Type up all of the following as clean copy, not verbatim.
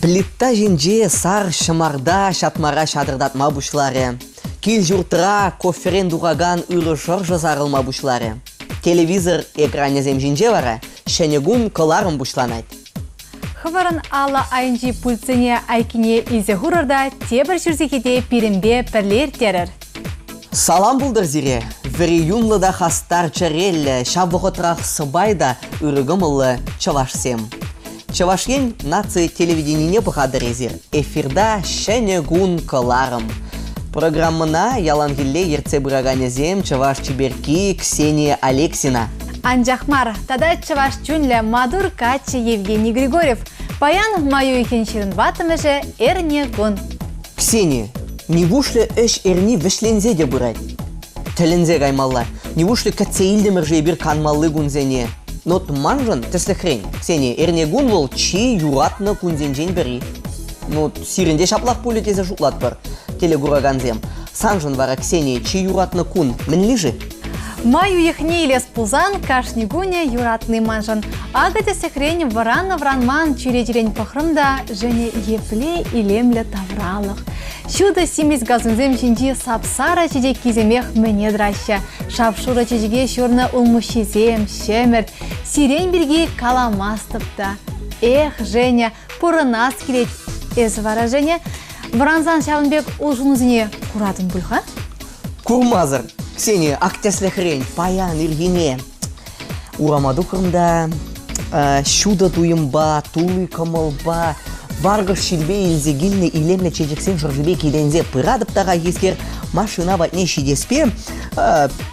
Плита ҫинче сар ҫӑмарта ҫатмара ҫатӑртатма пуҫларӗ. Кил-ҫуртра коферен тухакан ырӑ шӑршӑ сарӑлма пуҫларӗ. Телевизор экранӗсем ҫинче вара ҫӗнӗ кун кӑларӑм пуҫланать. Хӑвӑрӑн алӑ айӗнчи пультсене айккине илсе хурӑр та тепӗр ҫур сехете пирӗнпе пӗрле ирттерӗр. Салам пултӑр сире! Вӗри юнлӑ та хастар чӗреллӗ, ҫав вӑхӑтрах сӑпай та ырӑ кӑмӑллӑ чӑвашсем. Чӑваш Ен наци телевиденине пӑхатӑр эсир. Эфирта «Ҫӗнӗ кун» кӑларӑм. Программӑна яланхилле ертсе пыраканӗсем чӑваш чиперкки Ксения Алексина. Анчах мар, тата чӑваш чунлӗ маттур каччӑ Евгений Григорьев. Паян май уйӑхӗн 24-мӗшӗ эрне кун. Ксения, нивушлӗ ӗҫ эрни вӗҫленсе те пырать? Тӗлӗнсе каймалла. Нивушлӗ кӗтсе илтӗмӗр-ши эпир канмалли кунсене? Но маншӑн, тӗслӗхрен, Ксения, эрнекун вӑл чи юратнӑ кунсенчен пӗри. Ну, сирӗн те ҫаплах пулӗ тесе шутлатпӑр, телекуракансем. Саншӑн вара, Ксения, чи юратнӑ кун мӗнли-ши? Май уйӑхне илес пулсан кашни кунӗ юратни маншӑн. Акӑ тӗслӗхрен вӑраннӑ-вӑранман чӳречерен пӑхрӑм та Женя епле илемлӗ тавралӑх. Ҫутӑ симӗс газонсем ҫинчи сап-сарӑ чечеккисемех мӗне тӑраҫҫӗ. Шап-шурӑ чечеке ҫурнӑ улмуҫҫисем, ҫӗмӗрт, сирень пирки каламастӑп та. Эх, Женя, пурӑнас килет. Эсӗ вара, Женя, вӑрансан ҫавӑн пек улшӑнусене куратӑн пуль-ха? Курмасӑр, Ксения, ак тӗслӗхрен, паян ирхине урама тухрӑм та ҫутӑ туйӑмпа, тулли кӑмӑлпа, варкӑш ҫилпе илсе килнӗ илемлӗ чечексен шӑршипе киленсе пыратӑп та хайхискер машина патне ҫитеспе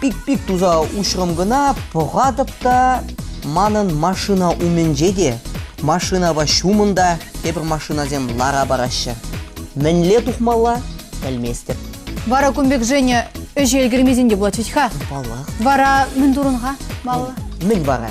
пик-пик туса уҫрӑм кӑна, пӑхатӑп та манӑн машина умӗнче те, машинапа ҫумӑн та тепӗр машинасем лара параҫҫӗ. Мӗнле тухмалла, пӗлместӗп. Вара кун пек Женя ӗҫе ӗлкӗрмесен те пулать вӗт-ха. Паллах. Вара мӗн турӑн-ха малалла? Мӗн вара?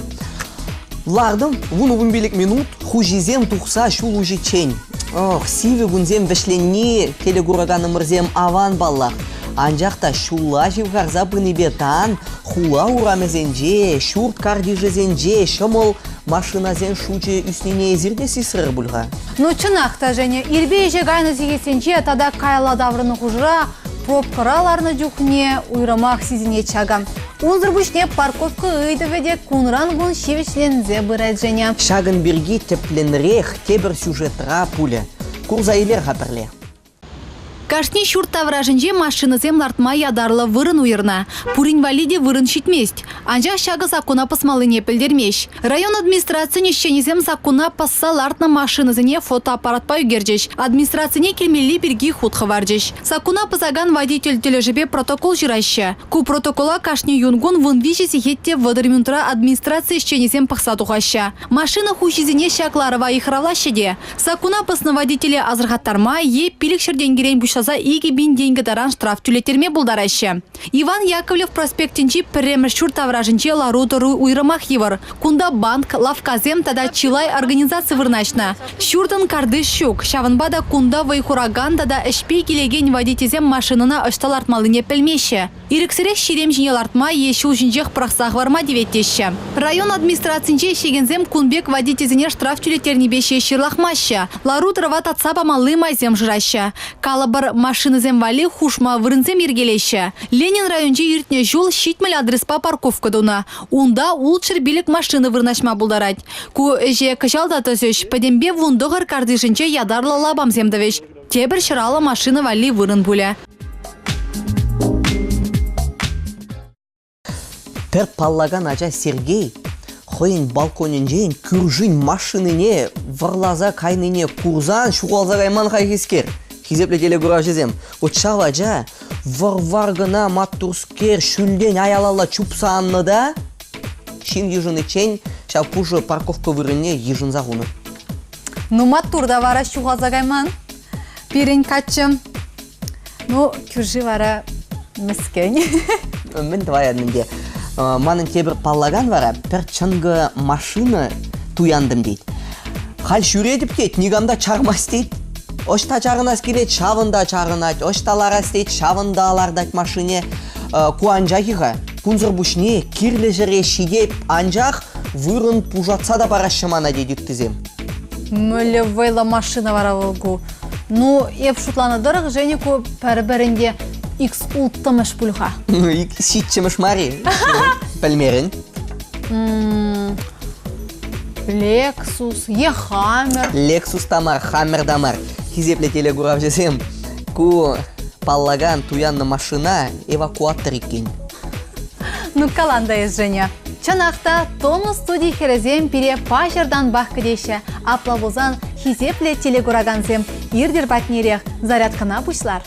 Лартӑм 10-15 минут хуҫисем тухса ҫул уҫиччен. Ох, сивӗ кунсем вӗҫленни телекураканӑмӑрсем аван паллах. Анчах та ҫулла ҫывхарса пынипе тан хула урамӗсенче, ҫурт картишӗсенче ҫӑмӑл машинасен шучӗ ӳснине эсир те сисрӗр пуль-ха. Ну, чӑнах та, Женя, ирпе ӗҫе кайнӑ сехетсенче тата каялла таврӑннӑ хушӑра пробкӑра ларнӑ чухне уйрӑмах сисӗнет ҫакӑ. Унсӑр пуҫне парковка ыйтӑвӗ те кунран-кун ҫивӗчленсе пырать, Женя. Ҫакӑн пирки тӗплӗнрех тепӗр сюжетра пулӗ. Курса илер-ха пӗрле. Кашни ҫурт таврашӗнче машинӑсем лартма ятарлӑ вырӑн уйӑрнӑ. Пурин валли те вырӑн ҫитмест. Анчах ҫакӑ саккуна пӑсмаллине пӗлтермест. Район администрацийӗн ӗҫченӗсем саккуна пӑсса лартнӑ машинӑсене фотоаппаратпа ӳкерчӗҫ, администрацине килмелли пирки хут хӑварчӗҫ. Саккуна пӑсакан водитель тӗлӗшӗпе протокол ҫыраҫҫӗ. Ку протокола кашни юнкун 13 сехет те 30 минутра администраци ӗҫченӗсем пӑхса тухаҫҫӗ. Машина хуҫисене ҫак ларӑва йыхравлаҫҫӗ те. Саккуна пӑснӑ водителе асӑрхаттарма е 500 тенкӗрен пуҫласа 2000 тенкӗ таран штраф тӳлеттерме пултараҫҫӗ. Иван Яковлев проспектӗнчи пӗрремӗш ҫурт таврашӗнче лару-тӑру уйрӑмах йывӑр. Кунта банк, лавккасем тата чылай организаци вырнаҫнӑ. Ҫуртӑн картиш ҫук, ҫавӑнпа та кунта вӑй хуракан тата ӗҫпе килекен водительсем машинӑна ӑҫта лартмаллине пӗлмеҫҫӗ. Ирӗксӗрех ҫерем ҫине лартма е ҫул ҫинчех пӑрахса хӑварма тивет теҫҫӗ. Район администрацинче ӗҫлекенсем кун пек водительсене штраф тӳлеттернипе ҫеҫ ҫырлахмаҫҫӗ, лару-тӑрӑва татса памалли майсем шыраҫҫӗ. Калӑпӑр, машинӑсем валли хушма вырӑнсем йӗркелеҫҫӗ. Ленин районӗнче иртнӗ ҫул 70 адреспа парковка тунӑ. Унта 605 машина вырнаҫма пултарать. Ку ӗҫе кӑҫал та тӑсӗҫ, пӗтӗмпе 19 картишӗнче ятарлӑ лапамсем тӑвӗҫ. Тепӗр 150 машина валли вырӑн пулӗ. Пӗр паллакан ача Сергей хӑйӗн балконӗнчен кӳршин машинине вӑрласа кайнине курсан ҫухалса кайман хайхискер. Хисеплӗ телекуравҫӑсем, вот ҫав ача вӑр-вар кӑна маттурскер ҫӳлтен аялалла чупса аннӑ та ҫын йышӑниччен ҫав пушӑ парковка вырӑнне йышӑнса хунӑ. Ну, маттур та вара ҫухалса кайман пирӗн каччӑ. Ну, кӳрши вара мӗскӗн. Мӗн тӑваян ӗнтӗ. Манӑн тепӗр паллакан вара пӗр чӑнкӑ машина туянтӑм тет. Халь ҫӳретӗп тет, никам та чармасть тет. Ӑҫта чарӑнас килет, ҫавӑнта чарӑнать, ӑҫта ларас тет, ҫавӑнта лартать машине. Ку анчах-и-ха. Кунсӑр пуҫне кирлӗ ҫӗре ҫитет, анчах вырӑн пушатса та параҫҫӗ мана тет ыттисем. Мӗнле вӑйлӑ машина вара вӑл ку. Ну, эп шутланӑ тӑрӑх, Женя ку пӗр-пӗринпе X6-мӗш пуль-ха. Ну, ҫиччӗмӗш мар-и? Пӗлмерӗн. Lexus е Хаммер. Lexus та мар, Хаммер та мар. Хисеплӗ телекуравҫӑсем, ку паллакан туяннӑ машина эвакуатор иккен. Ну, калан та эс, Женя. Чӑнах та, Тонус студи хӗрӗсем пире паҫӑртанпах кӗтеҫҫӗ. Апла пулсан, хисеплӗ телекуракансем, иртӗр патнерех, зарядкӑна пуҫлар.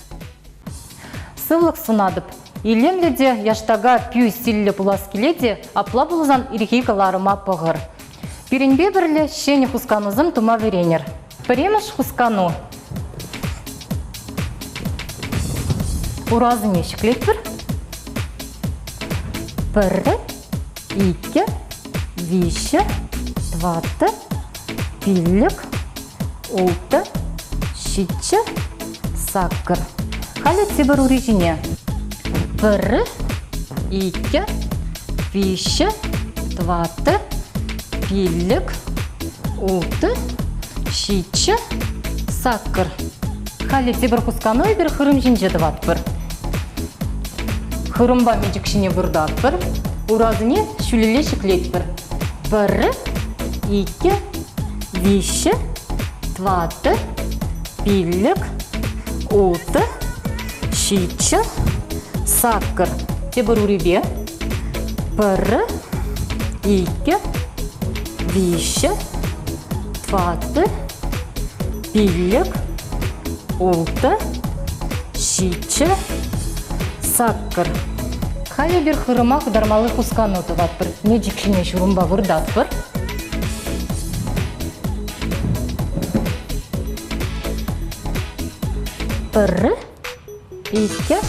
Сывлӑх сунатӑп. Илемлӗ те яштака пӳ силлӗ пулас килет те, апла пулсан ирхи кӑларӑма пӑхӑр. Пирӗнпе пӗрле ҫӗнӗ хусканусем тума вӗренӗр. Пӗрремӗш хускану. Урасене ҫӗклетпӗр. Пӗрре, иккӗ, виҫҫӗ, тӑваттӑ, пиллӗк, улттӑ, ҫиччӗ, саккӑр. Халӗ тепӗр ури ҫине. Пӗр, иккӗ, виҫҫӗ, тӑваттӑ, пиллӗк, улттӑ, ҫиччӗ, саккӑр. Халӗ тепӗр хускану эпир хырӑм ҫинче тӑватпӑр. Хырӑмпа мечӗк ҫине выртатпӑр, урасене ҫӳлелле ҫӗклетпӗр. Пӗр, иккӗ, виҫҫӗ, тӑваттӑ, пиллӗк, улттӑ, ҫиччӗ, саккӑр. Тепӗр урипе. Пӗр, иккӗ, виҫҫӗ, тӑваттӑ, пиллӗк, улттӑ, ҫиччӗ, саккӑр. Халӗ эпир хырӑма хытармалли хускану тӑватпӑр. Мечӗк ҫине ҫурӑмпа выртатпӑр. Пӗр, иккӗ,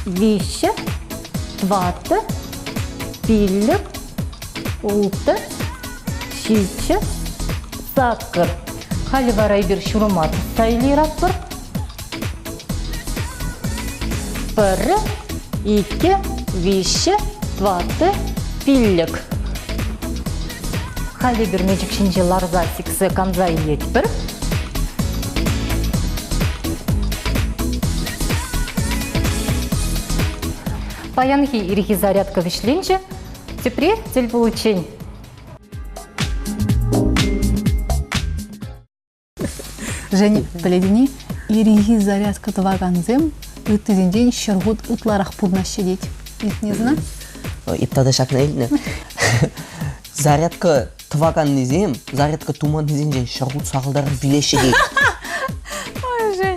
виҫҫӗ, тӑваттӑ, пиллӗк, улттӑ, ҫиччӗ, саккӑр. Халӗ вара эпир ҫурӑма тытса илейратпӑр. Пӗр, иккӗ, виҫҫӗ, тӑваттӑ, пиллӗк. Халӗ эпир мечӗк ҫинче ларса сиксе канса илетпӗр. Паянхи ирхи зарядка вӗҫленчӗ. Тепре тӗл пуличчен. Женя, пӗлетӗн-и, ирхи зарядка тӑвакансем ыттисенчен 100 хут ытларах пурӑнаҫҫӗ тет. Илтнӗ сана? Эп тата ҫакна илтнӗ. Зарядка тӑваканнисем зарядка туманнисенчен 100 хут сахалтарах вилеҫҫӗ тет.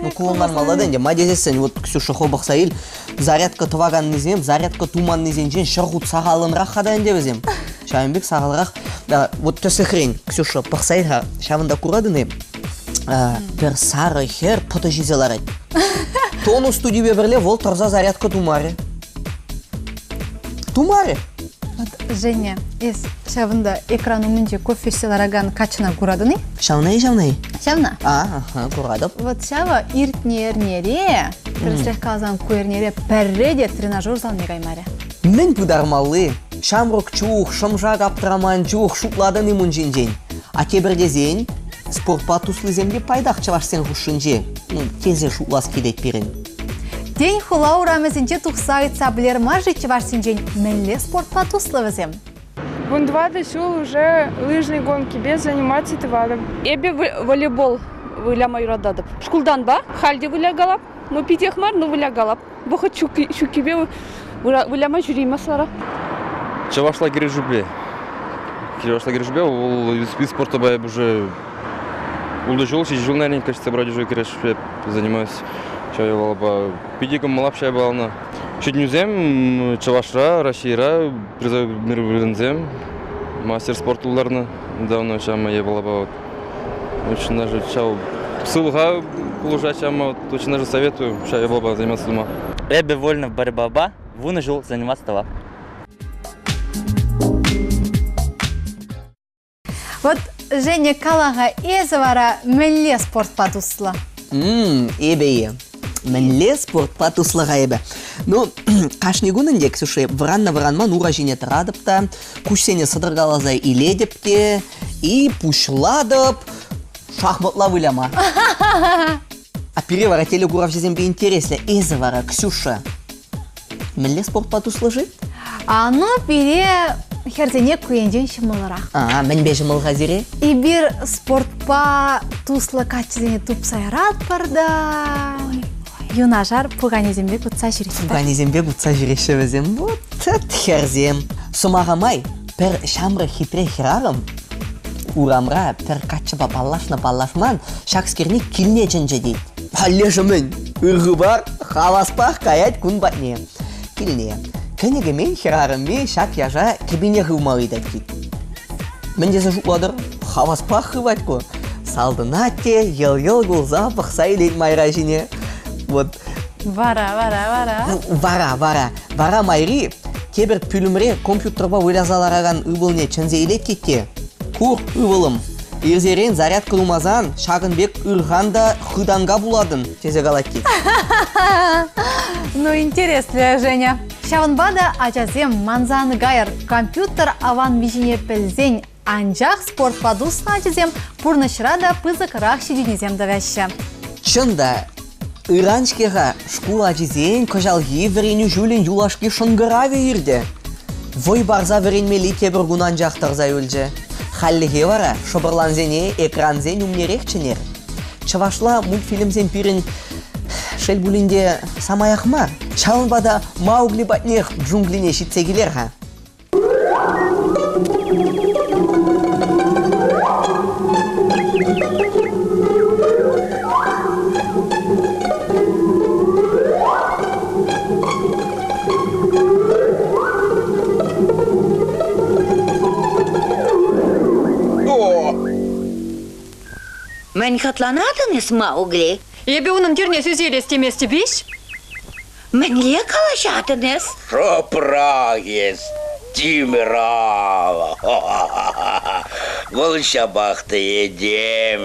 Ну, ку ӑнланмалла да ӗнтӗ. Ма тесессӗн, вот Ксюша хӑв пӑхса ил, зарядка тӑваканнисем зарядка туманнисенчен 100 хут сахаллӑнрах-ха та ӗнтӗ вӗсем. Ҫавӑн пек сахалрах. Вот тӗслӗхрен, Ксюша, пӑхса ил-ха, ҫавӑнта куратӑн-и? Пӗр сарӑ хӗр пӑтӑ ҫисе ларать. Тонус студипе пӗрле вӑл тӑрса зарядка тумарӗ. Тумарӗ. Вот, Женя, эс ҫавӑнта экран умӗнче кофе ӗҫсе ларакан каччӑна куратӑн-и? Ҫавна-и, ҫавна-и? Ҫавна. А, ага, куратӑп. Вот ҫавӑ иртнӗ эрнере, тӗрӗсрех каласан, ку эрнере пӗрре те тренажер залне каймарӗ. Мӗн пытармалли? Ҫамрӑк чух, шӑмшак аптраман чух шутлатӑн-им ун ҫинчен? А тепӗр тесен, спортпа туслисем те пайтах чӑвашсен хушшинче. Ну, тесе шутлас килет пирӗн. Тен, хула урамӗсенче тухса ыйтса пӗлер мар-ши чӑвашсенчен мӗнле спортпа туслӑ вӗсем? 14 ҫул уже лыжной гонкипе заниматься тӑватӑп. Эпӗ волейбол выляма юрататӑп. Шкултанпа халь те вылякалап. Ну, питех мар, но вылякалап. Вӑхӑт ҫуккипе выляма ҫӳреймест вара. Чӑвашла кӗрешӳпе. Чӑвашла кӗрешӳпе вӑл вид спортпа эп уже ултӑ ҫул, ҫичӗ ҫул, наверное, кажется, вроде уже кӗрешӳпе занимаюсь. Чайвалапа питӗ кӑмӑллап чайвалнӑ. Ҫитӗнӳсем Чӑвашра, Российӑра призовой вырӑнсем, мастер спорт тултарнӑ давно ҫамма япалапа вот. Очень даже ҫав сывлӑха пулӑшать ҫамма, вот, очень даже советую ҫав япалапа заниматься тума. Эпӗ вольно борьбапа 10 ҫул заниматься тӑвап. Вот, Женя, кала-ха, эсӗ вара мӗнле спортпа туслӑ? Эпӗ-и? Мӗнле спортпа туслӑ-ха эпӗ? Ну, кашни кун ӗнтӗ, Ксюша, вӑраннӑ-вӑранман ура ҫине тӑратӑп та, куҫсене сӑтӑркаласа илетӗп те и пуҫлатӑп. Шахматла выляма. А пире вара телекуравҫӑсемпе интереслӗ. Эсӗ вара, Ксюша, мӗнле спортпа туслӑ-ши? А ну, пире хӗрсене ку енчен ҫӑмӑлрах. А, мӗнпе ҫӑмӑл-ха сире? Эпир спортпа туслӑ каччӑсене тупса яратпӑр та юнашар пуканесемпе кутса ҫӳретпӗр. Пуканесемпе кутса ҫӳреҫҫӗ вӗсем. Вот хӗрсем. Сӑмаха май, пӗр ҫамрӑк хитре хӗрарӑм урамра пӗр каччӑпа паллашнӑ-паллашман ҫакскерне килне чӗнчӗ тет. Лешӗ мӗн? Ыр хыпар хаваспах каять кун патне. Килне. Кӗнӗ-кӗмен хӗрарӑмми ҫак яша кӗпине хывма ыйтать тет. Мӗн тесе шутлатӑр? Хаваспах хывать ку. Салтӑнать те йӑл-йӑл кулса пӑхса илет майра ҫине. Вот. Вара, вара, вара. Вара, вара. Вара майри тепӗр пӳлӗмре компьютерпа выляса ларакан ывӑлне чӗнсе илет тет те. Кур, ывӑлӑм, ирсерен зарядка тумасан ҫакӑн пек ырхан та хытанка пулатӑн, тесе калать тет. Ну, интереслӗ, Женя. Ҫавӑнпа та ачасем манса ан кайӑр, компьютер аван виҫине пӗлсен, анчах спортпа туслӑ ачасем пурнӑҫра та пысӑкрах ҫитӗнӳсем тӑваҫҫӗ. Чӑн та, ыран-ҫке-ха шкул ачисен кӑҫалхи вӗренӳ ҫулӗн юлашки шӑнкӑравӗ иртӗ. Вӑй парса вӗренмелли тепӗр кун анчах тӑрса юлчӗ. Хальлӗхе вара шӑпӑрлансене экрансен умнерех чӗнер. Чӑвашла мультфильмсем пирӗн, шел пулин те, самаях мар. Ҫавӑнпа та Маугли патнех джунглине ҫитсе килер-ха. Мӗн хӑтланатӑн эс, Маугли? Эпӗ унӑн тирне сӳсе илес теместӗп-иҫ. Мӗнле калаҫатӑн эс? Шӑпрах эс, тимӗр алӑ. Вӑл ҫапах та этем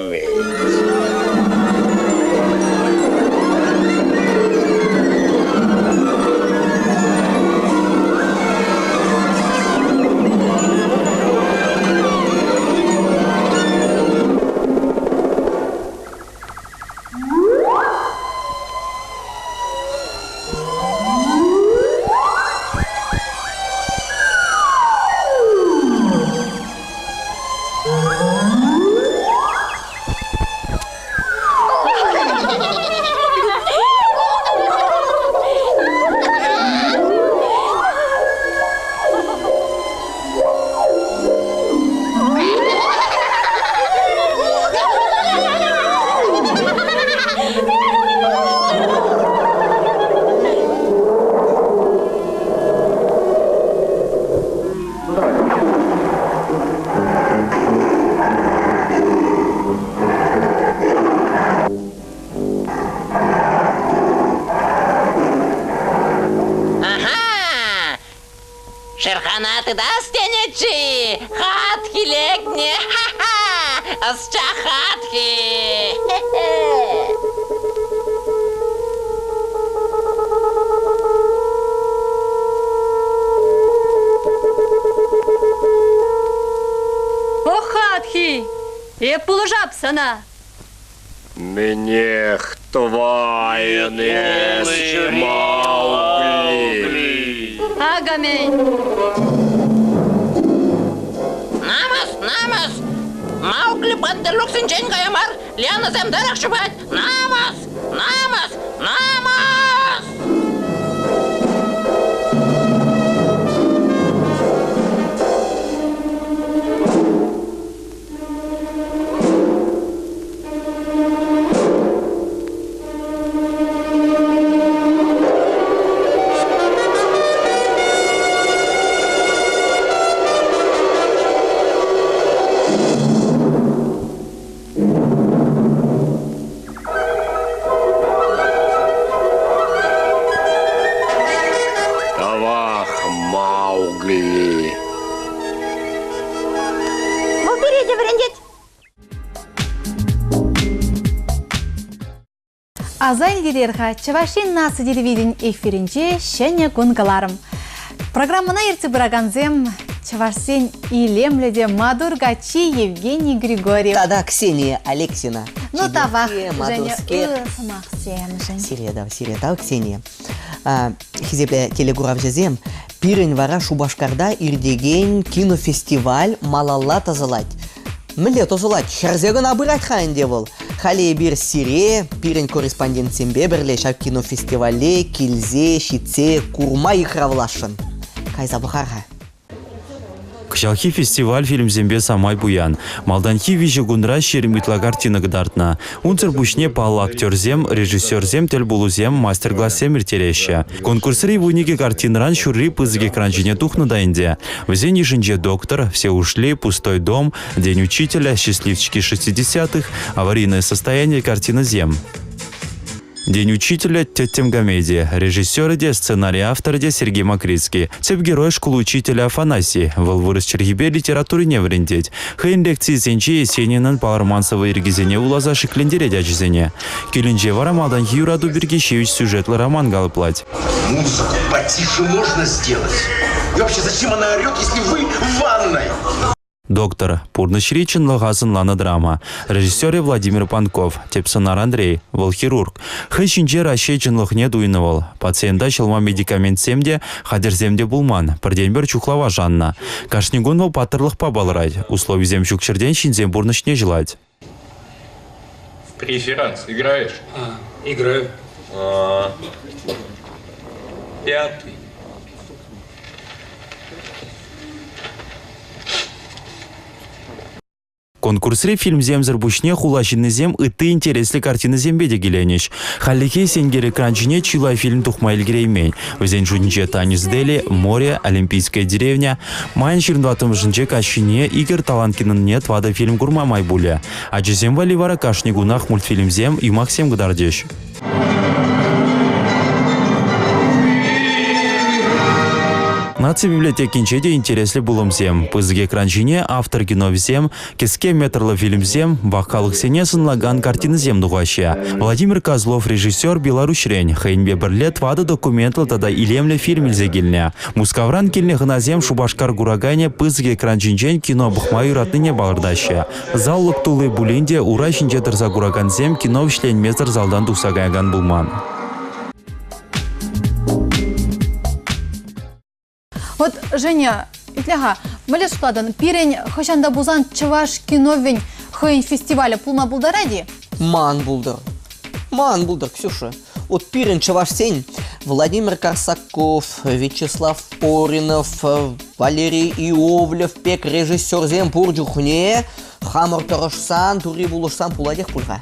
Ага! Шерхана тытас тенӗччӗ-и? Хатхи лекнӗ! Ха-ха! Ӑсчах хатхи! Ох, хатхи! Эп пулӑшап сана! Мӗнех тӑвайӑн эс, Маугли? Акӑ-мӗн! Намӑс, намӑс! Маугли бандерлогсенчен кая мар, лианӑсем тӑрӑх чупать! Намӑс! Намӑс! Намӑс! Тавах, Маугли! Вӑл пире те вӗрентет. Аса илтерер-ха, Чӑваш Ен наци телевиденийӗн эфирӗнче ҫӗнӗ кун кӑларӑм. Программӑна ертсе пыракансем Чӑвашсен илемлӗ те маттур каччи Евгений Григорьев. Тата Ксения Алексина. Ну, тавах, Женя, ырӑ сӑмахсемшӗн. Сире тав, сире тав, Ксения. Хисеплӗ телекуравҫӑсем, пирӗн вара Шупашкарта иртекен кинофестиваль малалла тӑсӑлать. Мӗнле тӑсӑлать? Хӗрсе кӑна пырать-ха ӗнтӗ вӑл. Халӗ эпир сире, пирӗн корреспондентсемпе пӗрле ҫак кинофестивале килсе ҫитсе курма йыхравласшӑн. Кайса пӑхар-ха. Кӑҫалхи фестиваль фильмсемпе самай пуян. Малтанхи виҫӗ кунра 20 ытла картина кӑтартнӑ. Унсӑр пуҫне паллӑ актерсем, режиссерсем тӗл пулусем, мастер-классем ирттереҫҫӗ. Конкурсри 12 картинӑран ҫурри пысӑк экран ҫине тухнӑ та ӗнтӗ. Вӗсен йышӗнче «Доктор», «Все ушли», «Пустой дом», «День учителя», «Счастливчики 60-х», «Аварийное состояние» картинӑсем. День учителя тӗттӗм комедия. Режиссерӗ те, сценари авторӗ те Сергей Мокрицкий. Тӗп герой шкул учителӗ Афанасий. Вӑл вырӑс чӗлхипе литературине вӗрентет. Хӑйӗн лекцийӗсенче Есенинӑн палӑрман сӑвӑ йӗркисене вуласа шиклентерет ачисене. Килӗнче вара малтанхи юрату пирки ҫивӗч сюжетлӑ роман калӑплать. Музыку потише можно сделать? И вообще, зачем она орет, если вы в ванной? Доктор. Пурнӑҫри чӑнлӑха сӑнланӑ драма. Режиссерӗ Владимир Панков, тӗп сӑнар Андрей, вӑл хирург. Хӑй ҫинче Раҫҫей чӑнлӑхне туйнӑ вӑл. Пациента ҫӑлма медикаментсем те, хатӗрсем те пулман, пӗртен-пӗр чухлава шаннӑ. Кашни кун вӑл паттӑрлӑхпа палӑрать, условисем ҫук ҫӗртен ҫынсен пурнӑҫне ҫӑлать. В преферанс играешь? А, играю. А, пятый. Конкурсри фильмсемсӗр пуҫне хула ҫыннисем ытти интереслӗ картинӑсемпе те киленӗҫ. Хальлӗхе сенкер экран ҫине чылай фильм тухма ӗлкӗреймен. Вӗсен шутӗнче «Танец Дели», «Море», «Олимпийская деревня», Майӑн 24-мӗшӗнче каҫхине Игорь Таланкинӑнне тӑватӑ фильм курма май пулӗ. Ачасем валли вара кашни кунах мультфильмсем, юмахсем кӑтартӗҫ. Наци библиотекинче те интереслӗ пулӑмсем. Пысӑк экран ҫине автор киновӗсем, Кӗске метрлӑ фильмсем вак халӑхсене сӑнлакан картинӑсем тухаҫҫӗ. Владимир Козлов режиссер Беларуҫрен хӑйӗнпе пӗрле тӑватӑ документлӑ тата илемлӗ фильм илсе килнӗ. Мускавран килнӗ хӑнасем Шупашкар кураканӗ пысӑк экран ҫинчен кино пӑхма юратнине палӑртаҫҫӗ. Зал лӑк тулли пулин те ура ҫинче тӑрса куракансем кино вӗҫленмесӗр залтан тухса каякан пулман. Вот, Женя, итле-ха, мӗнле шутлатӑн, пирӗн хӑҫан та пулсан чӑваш киновӗн хӑйӗн фестивалӗ пулма пултарать-и? Ман пултӑр. Ман пултӑр, Ксюша. Вот пирӗн чӑвашсен Владимир Корсаков, Вячеслав Оринов, Валерий Иовлев пек режиссерсем пур чухне Хамӑр тӑрӑшсан, турри пулӑшсан пулатех пуль-ха.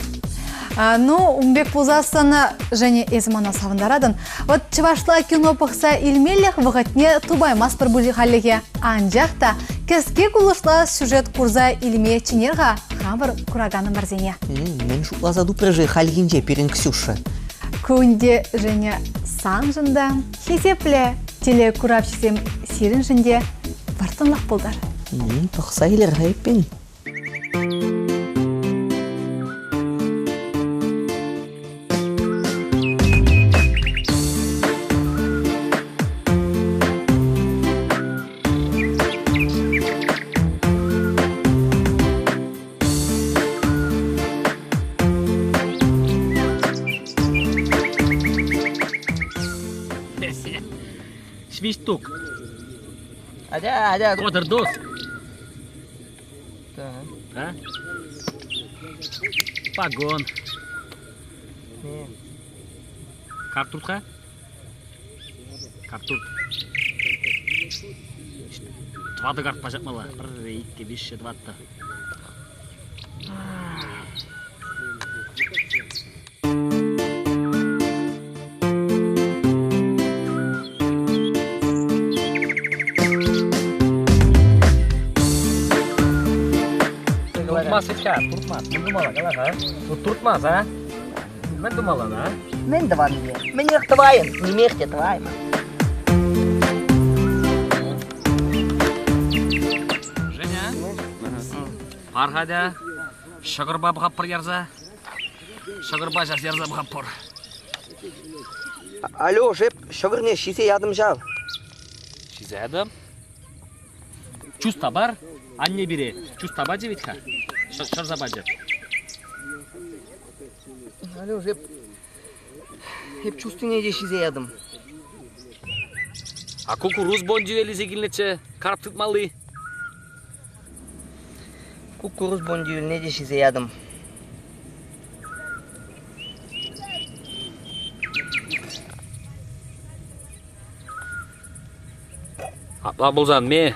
Ну, ун пек пулсассӑн, Женя, эсӗ мана савӑнтаратӑн. Вот чӑвашла кино пӑхса илмеллех вӑхӑтне тупаймастпӑр пуль хальлӗхе. Анчах та кӗске кулӑшла сюжет курса илме чӗнер-ха хамӑр кураканӑмӑрсене. Мӗн шутласа тупрӗ-ши хальхинче пирӗн Ксюша? Ку ӗнтӗ, Женя, саншӑн та хисеплӗ телекуравҫӑсем сирӗншӗн те вӑрттӑнлӑх пултӑр. Пӑхса илер-ха эппин. Свисток. Атя, атя. Квадрдос. Так. А? Погон. Картурка? Картур. Тӑватӑ карт паҫатмалла. Пӗрре, иккӗ, виҫҫӗ, тӑваттӑ. Туртмас вӗт-ха, туртмас. Мӗн тумалла, кала-ха. Туртмас, а? Мӗн тумалла, а? Мӗн тӑван ӗнтӗ? Мӗнех тӑвайӑн? Нимех те тӑваймӑн. Женя, пар-ха та. Ҫӑкӑрпа пӑхатпӑр ярса. Ҫӑкӑрпа час ярса пӑхатпӑр. Алло, шеп, ҫӑкӑрне ҫисе ятӑм ҫав. Ҫисе ятӑм? Чуста пар, анне пире чуста пачӗ вӗт-ха. Ҫӑрса пачӗ. Алеш, эп, эп чустине те ҫисе ятӑм. А кукуруз бондюэль илсе килнӗччӗ, карп тытмалли. Куккурус бондюэльне те ҫисе ятӑм. Апла пулсан ме,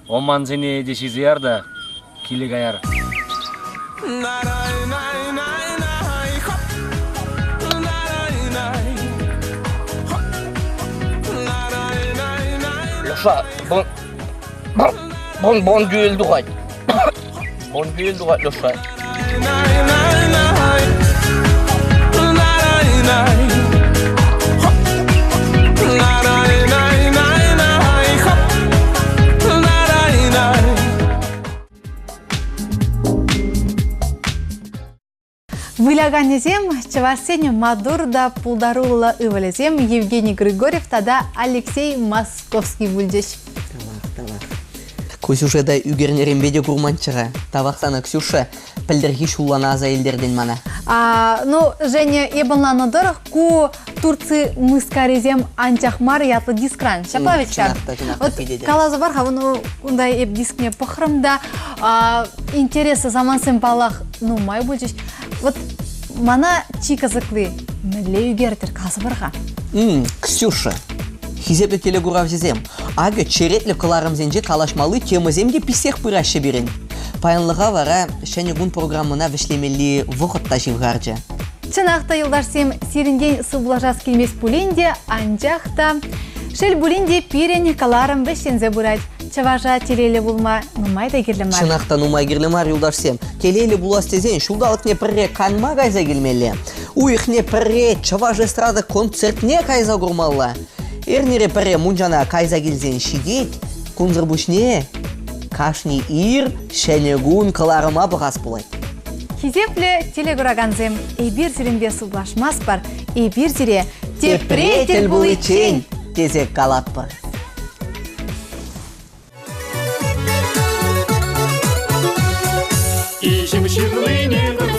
омансене те ҫисе яр та киле каяр. Леша, бон, бон, бондюэль тухать. Бондюэль тухать, Леша. Выляканӗсем чӑвашсен маттур та пултаруллӑ ывӑлӗсем Евгений Григорьев тата Алексей Московский пулчӗҫ. Тавах, тавах. Ку сюжета ӳкернӗренпе те курманччӗ-ха. Тавах сана, Ксюша, пӗлтӗрхи ҫуллана аса илтертӗн мана. А, ну, Женя, эп ӑнланнӑ тӑрӑх, ку Турци мыскарисем анчах мар ятлӑ дискран. Ҫапла вӗт ҫав? Чӑнах та, чӑнах та, Вот питӗ те. каласа пар-ха, ну, унта эп дискне пӑхрӑм та, интереслӗ самантсем, паллах, нумай пулчӗҫ. Вот мана чи кӑсӑкли, мӗнле ӳкертӗр, каласа пар-ха. Ксюша, хисеплӗ телекуравҫӑсем, акӑ черетлӗ кӑларӑмсенче калаҫмалли темӑсем те пиҫсех пыраҫҫӗ пирӗн. Паянлӑха вара Ҫӗнӗ кун программӑна вӗҫлемелли вӑхӑт та ҫывхарчӗ. Чӑнах та, юлташсем, сирӗнтен сывлашас килмест пулин те, анчах та шел пулин те пирӗн кӑларӑм вӗҫленсе пырать. Чӑваша телейлӗ пулма нумай та кирлӗ мар. Чӑнах та нумай кирлӗ мар, юлташсем. Телейлӗ пулас тесен ҫулталӑкне пӗрре канма кайса килмелле. Уйӑхне пӗрре чӑваш эстрада концертне кайса курмалла. Эрнере пӗрре мунчана кайса килсен ҫитет. Кунсӑр пуҫне кашни ир ҫӗнӗ кун кӑларӑма пӑхас пулать. Хисеплӗ телекуракансем, эпир сирӗнпе сывлашмастпӑр, эпир сире тепре тӗл пуличчен тесе калатпӑр. Иҫӗм ҫырлине.